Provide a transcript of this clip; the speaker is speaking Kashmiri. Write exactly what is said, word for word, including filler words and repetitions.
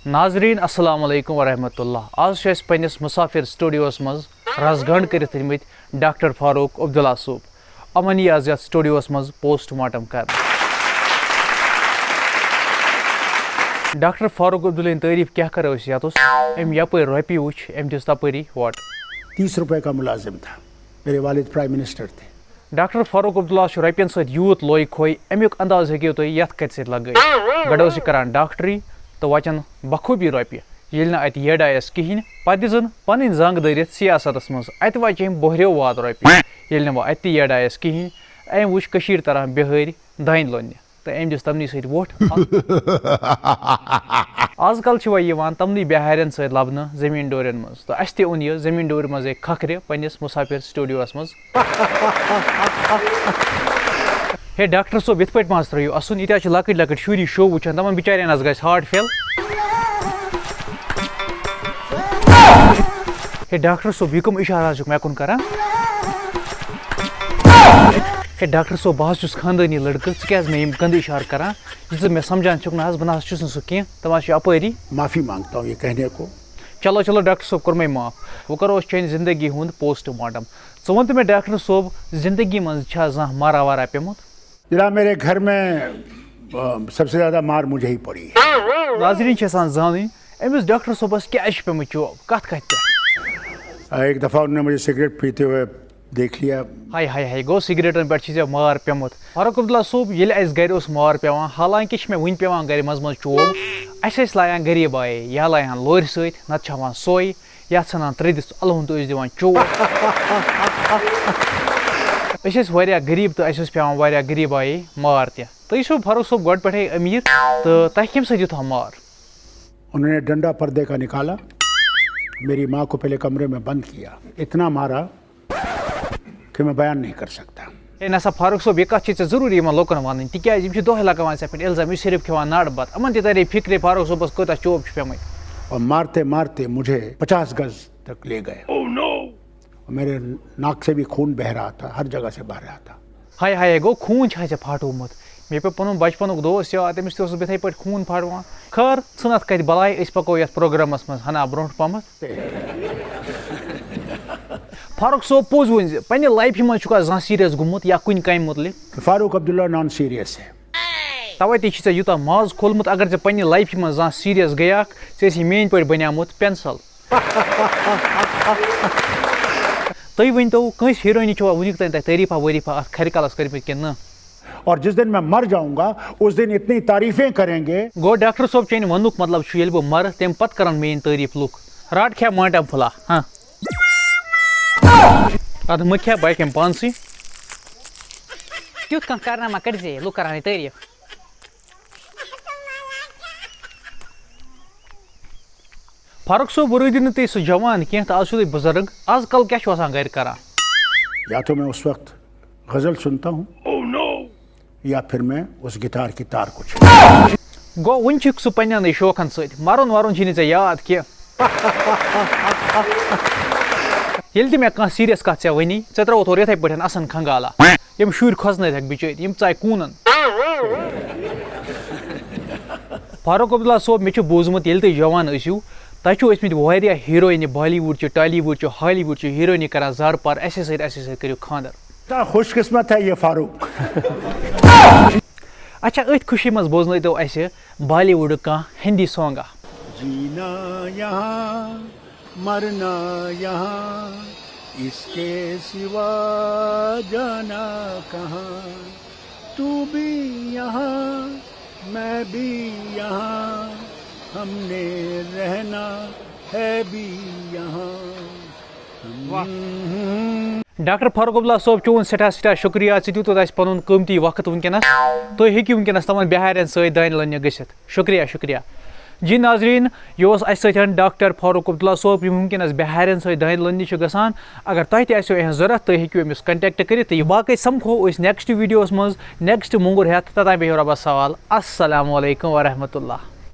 ناظرین، السلام علیکم ورحمۃ اللہ۔ آز چھِ اَسہِ پننِس مسافر سٹوڈیوَس منٛز رَس گنٛڈ کٔرِتھ أنمٕتۍ ڈاکٹر فاروق عبداللہ صٲب۔ یِمَن یی آز یَتھ سٹوڈیوَس منٛز پوسٹ مارٹم کرنہٕ۔ ڈاکٹر فاروق عبداللہ ہٕنٛدۍ تعریٖف کیٛاہ کرو أسۍ، یَتھ اوس أمۍ یَپٲرۍ رۄپیہِ وٕچھ، أمۍ دِژ تَپٲری وۄٹھ۔ تیس روپے کا ملازم تھا، میرے والد پرائم منسٹر تھے۔ ڈاکٹر فاروق عبداللہ چھُ رۄپین سۭتۍ یوٗت لوے کھوے، امیُک انداز ہیٚکِو تُہۍ یتھ کتھِ سۭتۍ لگٲوِتھ۔ گۄڈٕ اوس یہِ کران ڈاکٹری تہٕ وچن بخوٗبی رۄپیہِ۔ ییٚلہِ نہٕ اتہِ یڈ آیس کِہینۍ، پتہٕ دِژٕن پنٕنۍ زنگ دٲرِتھ سیاستس منٛز۔ اتہِ وچہِ أمۍ بۄہریو واد رۄپیہِ۔ ییٚلہِ نہٕ وۄنۍ اتہِ تہِ یڈ آیس کِہینۍ، أمۍ وُچھ کٔشیٖرِ تران بِہٲرۍ دانہِ لوننہِ۔ تہٕ أمۍ دِژ تمنٕے سۭتۍ وۄٹھ۔ آز کل چھِ وۄنۍ یِوان تمنٕے بِہارٮ۪ن سۭتۍ لبنہٕ زٔمیٖن ڈورٮ۪ن منٛز، تہٕ اَسہِ تہِ اوٚن یہِ زٔمیٖن ڈورِ منٛزٕے کھکھرِ پننِس مسافر سٹوڈیوَس منٛز۔ ہے ڈاکٹر صٲب، یِتھ پٲٹھۍ ما حظ ترٲیِو اَسُن؟ ییٚتہِ حظ چھِ لۄکٕٹۍ لۄکٕٹۍ شُرۍ یہِ شو وٕچھان، تِمن بِچارٮ۪ن حظ گژھِ ہارٹ فیل۔ ہے ڈاکٹر صٲب، یہِ کٕم اِشارٕ حظ چھُکھ مےٚ کُن کران؟ ہے ڈاکٹر صٲب، بہٕ حظ چھُس خاندٲنی لٔڑکہٕ، ژٕ کیٛازِ مےٚ یِم گنٛدٕ اِشارٕ کران؟ یُس زن مےٚ سمجھان چھُکھ نہ حظ، بہٕ نہ حظ چھُس نہٕ سُہ کینٛہہ، تِم حظ چھِ اپٲری۔ معافی مانگتا ہوں یہ کہنے کو۔ چلو چلو ڈاکٹر صٲب، کوٚرمَے معاف۔ وۄنۍ کرو أسۍ چٲنۍ زندگی ہُنٛد پوسٹ مارٹم۔ ژٕ وَن تہٕ مےٚ ڈاکٹر صٲب، زندگی منٛز چھا زانٛہہ مارا وارا پیوٚمُت؟ جناب، میرے گھر میں آ، سب سے زیادہ مار مجھے ہی پڑی ہے۔ ناظرین چھِ یژھان زانٕنۍ، أمِس ڈاکٹر صٲبس کیٛازِ چھِ پیوٚمُت چوب، کتھ کتھِ پٮ۪ٹھ؟ ایک دفعہ انہوں نے مجھے سگریٹ پیتے ہوئے دیکھ لیا۔ ہاے ہاے ہاے، گوٚو سگریٹن پٮ۪ٹھ چھِ ژےٚ مار پیوٚمُت۔ فاروق عبداللہ صٲب، ییٚلہِ اَسہِ گرِ اوس مار پیوان، حالانکہِ چھِ مےٚ وٕنہِ پیوان گرِ منٛزٕ منٛزٕ چوب، اَسہِ ٲسۍ لایان غریٖب آیے، یا لایان لورِ سۭتۍ، نتہٕ چھِ ہٮ۪وان سۄے، یا ژھٕنان ترٛٲوِتھ اَلہٕ ہُن تہٕ ٲسۍ دِوان چوب۔ أسۍ ٲسۍ واریاہ غریٖب تہٕ اَسہِ اوس پیوان واریاہ غریٖب آیے مار تہِ۔ تُہۍ چھِو فاروق صٲب گۄڈٕ پٮ۪ٹھَے أمیٖر، تہٕ تۄہہِ کَمہِ سۭتۍ دیُت ہا مار؟ انہوں نے ڈنڈا پردے کا نکالا، میری ماں کو پہلے کمرے میں بند کیا، اتنا مارا کہ میں بیان نہیں کر سکتا۔ ہے نسا فاروق صٲب، یہِ کَتھ چھِ ژےٚ ضروٗری یِمَن لوٗکَن وَنٕنۍ، تِکیٛازِ یِم چھِ دۄہَے لَگاوان ژےٚ پٮ۪ٹھ اِلزام، یہِ چھِ صرف کھٮ۪وان ناٹہٕ بَتہٕ۔ یِمَن تہِ تَرے فِکرِ فاروق صٲبَس کۭژاہ چوب چھِ پیٚمٕتۍ۔ اور مارتے مارتے مجھے پچاس گز تک لے گئے۔ میرے ناک سے بھی خون بہ رہا تھا، ہر جگہ سے بہ رہا تھا۔ ہاے ہاے، گوٚو خوٗن چھا ژےٚ پھاٹومُت؟ مےٚ پیوٚو پَنُن بَچپَنُک دوس یاد، تٔمِس تہِ اوسُس بہٕ یِتھَے پٲٹھۍ خوٗن پھاٹوان۔ خٲر، ژھٕن اَتھ کَتھِ بَلاے، أسۍ پَکو یَتھ پروگرامَس منٛز ہنا برونٛٹھ پَہمَتھ۔ فاروق صٲب، پوٚز ؤنۍ زِ پننہِ لایفہِ منٛز چھُکھا زانٛہہ سیٖریَس گوٚمُت یا کُنہِ کامہِ مُتعلِق؟ فاروق عبداللہ نان سیریس ہے۔ تَوَے تہِ چھِ ژےٚ یوٗتاہ ماز کھولمُت، اگر ژےٚ پننہِ لایفہِ منٛز زانٛہہ سیٖریَس گٔیاکھ، ژےٚ ٲسی میٛٲنۍ پٲٹھۍ بنیومُت پٮ۪نسَل۔ تُہۍ ؤنۍتو، کٲنٛسہِ ہیٖروئنہِ چھُوا وٕنیُک تام تۄہہِ تعریٖفا وٲریٖفا اَتھ کھرِ کلَس کٔرمٕتۍ کِنہٕ نہ؟ اور جس دن میں مر جاؤں گا، اس دن اتنی تعریفیں کریں گے۔ گوٚو ڈاکٹر صٲب، چٲنۍ وننُک مطلب چھُ، ییٚلہِ بہٕ مرٕ، تَمہِ پتہٕ کرن میٲنۍ تعریٖف لُکھ۔ رٹ کھےٚ مانٹم پھُلا، ہاں۔ ادٕ مہٕ کھےٚ، بہٕ ہٮ۪کہٕ أمۍ پانسٕے۔ تیُتھ کانٛہہ کارنامہ کٔرۍ زِ ہے، لُکھ کرہن ہے تعریٖف۔ فاروق صٲب، وۄنۍ روٗدِو نہٕ تُہۍ سُہ جوان کینٛہہ تہٕ آز چھِو تُہۍ بُزرٕگ۔ آز کل کیٛاہ چھُو آسان گرِ کران؟ یا تو میں اس وقت غزل سنتا ہوں، یا پھر میں اس گٹار کی تار کو چھیڑتا ہوں۔ گوٚو، وُنہِ چھُکھ سُہ پننٮ۪نٕے شوقن سۭتۍ۔ مرُن ورُن چھُے نہٕ ژےٚ یاد کینٛہہ۔ ییٚلہِ تہِ مےٚ کانٛہہ سیٖریَس کَتھ ژےٚ وَنی، ژےٚ ترٛاوتھ اورٕ یِتھَے پٲٹھۍ اَسَن کھنٛگالا۔ یِم شُرۍ کھۄژنٲوِتھ ہٮ۪کھ بِچٲرۍ، یِم ژاے کوٗنَن۔ فاروق عبداللہ صٲب، مےٚ چھُ بوٗزمُت، ییٚلہِ تُہۍ جوان ٲسِو، تۄہہِ چھُو ٲسمٕتۍ واریاہ ہیٖرویِنہِ، بالی وُڈ چھِ، ٹالی وُڈ چھِ، ہالی وُڈ چھِ، ہیٖرویِنہِ کَران زارٕ پار، اَسے سۭتۍ، اَسے سۭتۍ کٔرِو خانٛدر۔ کیا خوش قسمت ہے یہ فاروق۔ اچھا، أتھۍ خوشی منٛز بوزنٲیتو اَسہِ بالی وُڈُک کانٛہہ ہِندی سانٛگا۔ جینا یہاں، مرنا یہاں، اس کے سوا جانا کہاں؟ تو بھی یہاں، میں بھی یہاں، ہم نے رہنا ہے بھی یہاں۔ واہ۔ ڈاکٹر فاروق عبداللہ صٲب، چون سٮ۪ٹھاہ سٮ۪ٹھاہ شُکریہ، ژٕ دیُتُتھ اَسہِ پَنُن قۭمتی وقت وٕنکیٚنَس۔ تُہۍ ہیٚکِو وٕنکیٚنَس تِمَن بِہارٮ۪ن سۭتۍ دانہِ لوننہِ گٔژھِتھ۔ شُکریہ، شُکریہ۔ جی ناظریٖن، یہِ اوس اَسہِ سۭتۍ ڈاکٹر فاروق عبداللہ صٲب، یِم وٕنکیٚنَس بِہارٮ۪ن سۭتۍ دانہِ لوننہِ چھِ گژھان۔ اگر تۄہہِ تہِ آسیو یِہٕنٛز ضوٚرَتھ، تُہۍ ہیٚکِو أمِس contact کٔرِتھ۔ تہٕ یہِ باقٕے سَمکھو أسۍ next videoس منٛز، next مۄنٛگُر ہٮ۪تھ۔ توٚتام بِہِو رۄبَس حوال۔ السلام علیکم ورحمتہ اللہ۔